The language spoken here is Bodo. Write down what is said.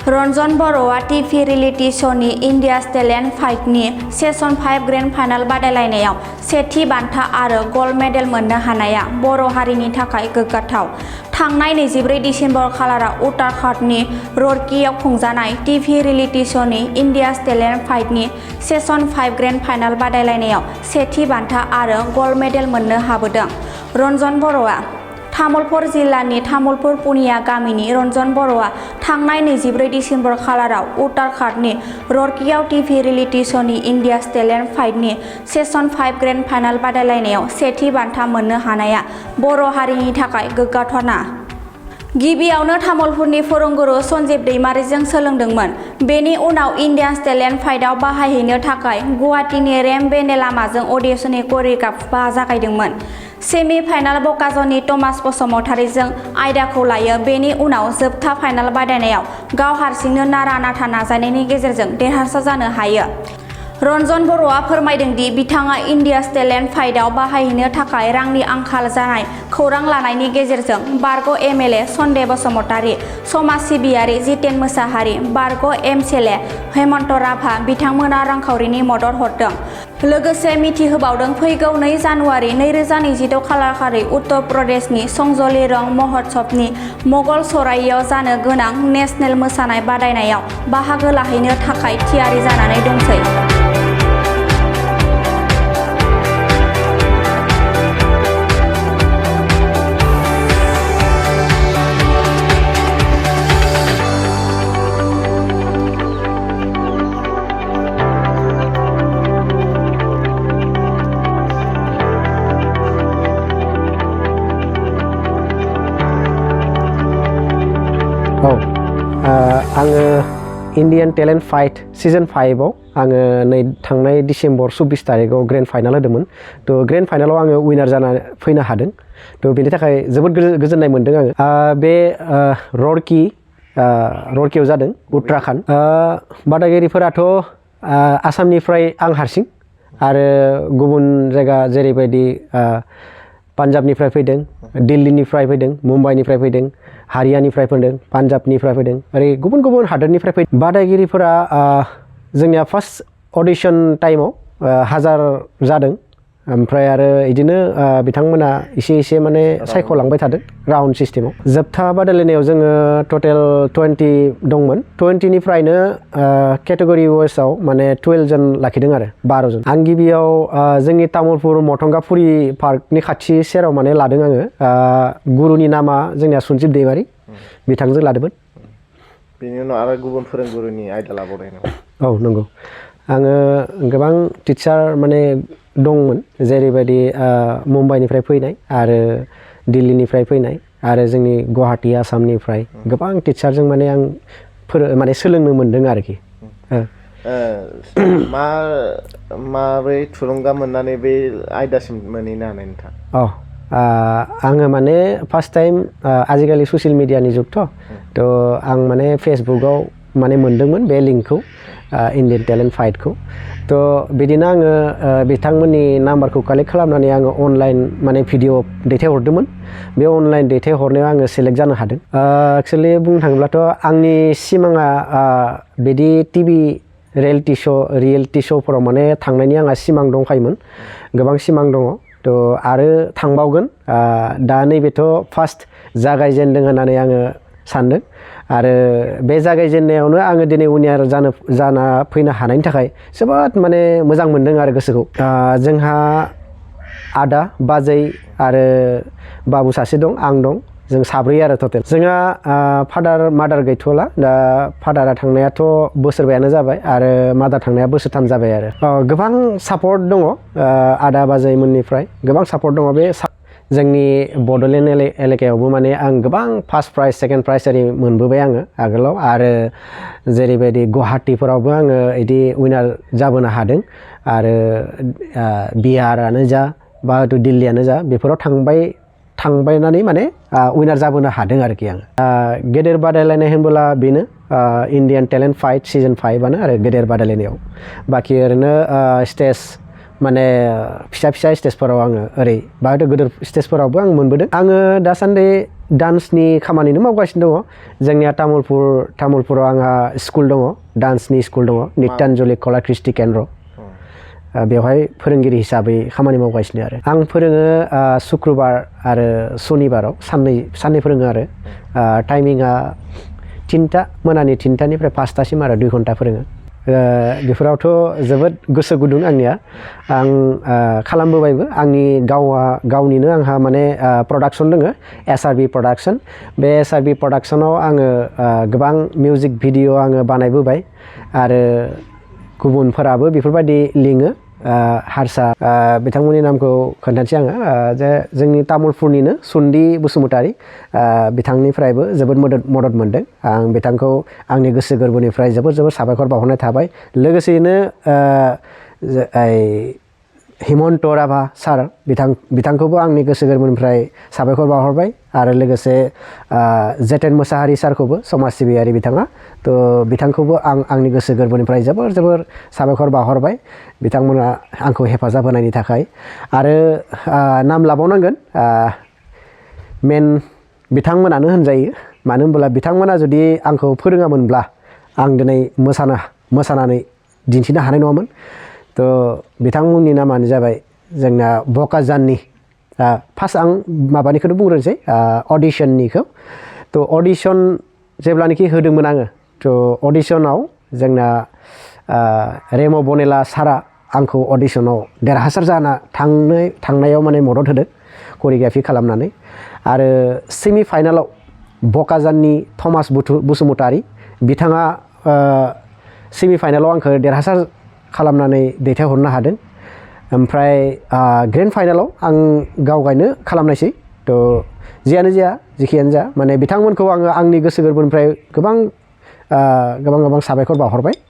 रनजन बर'आ टीवी रियेलिटी श'नि इंडिया's टेलेन्ट फाइटनि सेसन 5 ग्रेन्ड फाइनाल बादायलायनायाव सेथि बान्था आरो गल्ड मेडेल मोननो हानाया बर' हारिनि थाखाय गोग्गाथाव। थांनाय 24 दिसेम्बर खालाराव उत्तराखन्डनि रुड़कीआव खुंजानाय टीवी रियेलिटी श'नि इंडिया's टेलेन्ट फाइटनि सेसन 5 ग्रेन्ड फाइनाल बादायलायनायाव सेथि बान्था आरो गल्ड मेडेल मोननो हाबोदों। रनजन बर'आ तामुलपुर जिल्लानि तामुलपुर पुनिया गामिनि रनजन बर'आ थांनाय 24 दिसेम्बर खालाराव उत्तराखन्डनि रुड़कीआव टीवी रियेलिटी श'नि इंडिया's टेलेन्ट फाइटनि सेसन 5 ग्रेन्ड फाइनाल बादायलायनायाव सेथि बान्था मोननो हानाया बर' हारिनि थाखाय गोग्गाथावना। गिबियावनो तामुलपुरनि फोरोंगुरु सन्जीब दैमारिजों सोलोंदोंमोन। बेनि उनाव इंडिया's टेलेन्ट फाइटआव बाहायहैनो थाखाय गुवाहाटीनि रेम्बेने लामाजों अडिशननि करिय'ग्राफा जागायदोंमोन। सेमि फाइनाल बकाजनि थमास बसुमतारीजों आयदाखौ लायो। बेनि उनाव जोबथा फाइनाल बादायनायाव गाव हारसिंनो नारा नाथा नाजानायनि गेजेरजों देरहासार जानो हायो। रनजन बर'आ फोरमायदों दि बिथाङा इंडिया's टेलेन्ट फाइटआव बाहायहैनो थाखाय रांनि आंखाल जानाय खौरां लानायनि गेजेरजों बारग' एमएलए सन्देह बसुमतारी, समाज सिबियारि जितेन मोसाहारि, बारग' एमएलए हेमन्त राभा बिथांमोना रांखावरिनि मदद हरदों। लोगोसे मिथिहोबावदों फैगौ 2 जानुवारि 2022 खालारखालि उत्तर प्रदेशनि संज'ली रं महोत्सवनि मंगल सराइयाव जानो गोनां नेशनेल मोसानाय बादायनायाव बाहागो लाहैनो थाखाय थियारि जानानै दंसै। आङो इंडियान टेलेन्ट फाइट सीजन 5 आङो थांनाय डिसेम्बर 24 तारिखआव ग्रेन्ड फाइनाल होदोंमोन। तो ग्रेन्ड फाइनालाव आङो उइनार जाना फैनो हादों। तो बेनि थाखाय जोबोद गोजोननाय मोनदों आङो। बे रुड़कीआव जादों उत्तराखन्ड। बादायगिरिफोराथ' आसामनिफ्राय आं हारसिं आरो गुबुन जायगा जेरैबायदि पान्जाबनिफ्राय फैदों, दिल्लीनिफ्राय फैदों, मुम्बाइनिफ्राय फैदों, हारियानानिफ्राय फैदों, पान्जाबनिफ्राय फैदों, ओरै गुबुन गुबुन हादोरनिफ्राय फैदों। बादायगिरिफोरा जोंनिया फार्स्ट अडिशन टाइमाव 1000 जादों। ओमफ्राय आरो बिदिनो बिथांमोना एसे माने सायख'लांबाय थादों राउन्ड सिस्टेमाव। जोबथा बादायलायनायाव जोङो टटेल 20 दंमोन। 20निफ्रायनो केटेगरि वाइसआव माने 12 जन लाखिदों आरो 12 जन। आं गिबियाव जोंनि तामुलपुर मथंगाफुरि पार्कनि खाथि सेराव माने लादों आङो। गुरुनि नामा जोंनिया सन्जीब दैमारि, बिथांजों लादोंमोन। बेनि उनाव आरो गुबुन फोरोंगुरुनि आयदा लाबावदों नामा? औ नंगौ। आङो गोबां टिचार माने दंमोन, जेरैबायदि मुम्बाइनिफ्राय फैनाय आरो दिल्लीनिफ्राय फैनाय आरो जोंनि गुवाहाटी आसामनिफ्राय गोबां टिचारजों माने आं माने सोलोंनो मोनदों आरोखि। माबोरै थुलुंगा मोननानै बे आयदासिम मोनहैनो हानाय नोंथाङा? आङो माने फार्स्ट टाइम आजिखालि ससियेल मिडियानि जुगथ' तो आं माने फेसबुकआव माने मोनदोंमोन बे लिंकखौ, इंडियान टेलेन्ट फाइटखौ। तो बिदिनो आङो बिथांमोननि नाम्बारखौ कालेक्ट खालामनानै आङो अनलाइन माने भिडिअ दैथायहरदोंमोन। बे अनलाइन दैथायहरनायाव आङो सेलेक्ट जानो हादों। एक्सुवेलि बुंनो थाङोब्लाथ' आंनि सिमाङा बिदि टिभि रियेलिटी श'फोराव माने थांनायनि आंहा सिमां दंखायोमोन, गोबां सिमां दङ। तो आरो थांबावगोन। दा नैबेथ' फार्स्ट जागायजेनदों होननानै आङो सानदों आरो बे जागायजेननायावनो आङो दिनै उइनार जाना फैनो हानायनि थाखाय जोबोद माने मोजां मोनदों आरो गोसोखौ। जोंहा आदा, बाजै आरो बाबु सासे दं, आं दं, जों साब्रै आरो टटेल। जोंहा फादार मादार गैथ'ला। दा फादारा थांनायाथ' बोसोरबायानो जाबाय आरो मादार थांनाया बोसोरथाम जाबाय आरो। गोबां सापर्ट दङ आदा बाजैमोननिफ्राय, गोबां सापर्ट दङ। बे जोंनि बड'लेण्ड एलेकायावबो माने आं गोबां फार्स्ट प्राइज, सेकेन्ड प्राइज ओरै मोनबोबाय आङो आगोलाव। आरो जेरैबायदि गुवाहाटीफोरावबो आङो बिदि उइनार जाबोनो हादों आरो बिहारानो जा बा दिल्लीयानो जा बेफोराव थांबायनानै माने उइनार जाबोनो हादों आरोखि आङो। गेदेर बादायलायनाय होनबोला बेनो इंडियान टेलेन्ट फाइट सीजन 5 आरो गेदेर बादायलायनायाव। बाखि ओरैनो स्टेज माने फिसा स्टेजफोराव आङो ओरै बाहायथ' गोदोर स्टेजफोरावबो आं मोनबोदों। आङो दासान्दि डान्सनि खामानिनो मावगासिनो दङ जोंनिया तामुलपुराव आंहा स्कुल दङ डान्सनि स्कुल दङ नित्यान्जलि कला कृष्टि केन्द्र बेवहाय फोरोंगिरि हिसाबै खामानि मावगासिनो आरो आं फोरोङो शुक्रबार आरो शनिबाराव साननै फोरोङो आरो टाइमिंआ 3टा मोनानि 3टानिफ्राय 5टासिम आरो 2 घन्टा फोरोङो बेफोरावथ' जोबोद गोसो गुदुं आंनिया आं खालामबोबायबो आंनि गावनिनो आंहा माने प्रडाक्सन दङ SRB प्रडाक्सन बे SRB प्रडाक्सनाव आङो गोबां मिउजिक भिडिअ आङो बानायबोबाय आरो गुबुनफोराबो बेफोरबायदि लिङो हारसा बिथांमोननि नामखौ खोन्थानोसै आङो जे जोंनि तामुलपुरनिनो सुन्दि बसुमतारी बिथांनिफ्रायबो जोबोद मदद मोनदों आं बिथांखौ आंनि गोसो गोरबोनिफ्राय जोबोद साबायखर बावहरनाय थाबाय लोगोसेयैनो हिमन्त राभा सार बिथांखौबो आंनि गोसो गोरबोनिफ्राय साबायखर बावहरबाय आरो लोगोसे जेतेन मोसाहारि सारखौबो समाज सिबियारि बिथाङा थ' बिथांखौबो आंनि गोसो गोरबोनिफ्राय जोबोर साबायखर बावहरबाय बिथांमोना आंखौ हेफाजाब होनायनि थाखाय आरो नाम लाबावनांगोन मेन बिथांमोनानो होनजायो मानो होनब्ला बिथांमोना जुदि आंखौ फोरोङामोनब्ला आं दिनै मोसानानै दिन्थिनो हानाय नङामोन थ' बिथांमोननि नामानो जाबाय जोंना बकाजाननि फार्स्ट आं माबानिखौनो बुंग्रोनोसै अडिशननिखौ थ' अडिशन जेब्लानाखि होदोंमोन आङो थ' अडिशनाव जोंना रेम' बनेला सारा आंखौ अडिशनाव देरहासार जाना थांनायाव माने मदद होदों करिय'ग्राफि खालामनानै आरो सेमि फाइनालाव बकाजाननि थमास बसुमतारी बिथाङा सेमि फाइनालाव आंखौ देरहासार खालामनानै दैथायहरनो हादों ओमफ्राय ग्रेन्ड फाइनालाव आं गावगायनो खालामनायसै थ' जियानो जाया जेखियानो जा माने बिथांमोनखौ आङो आंनि गोसो गोरबोनिफ्राय गोबां साबायखर बावहरबाय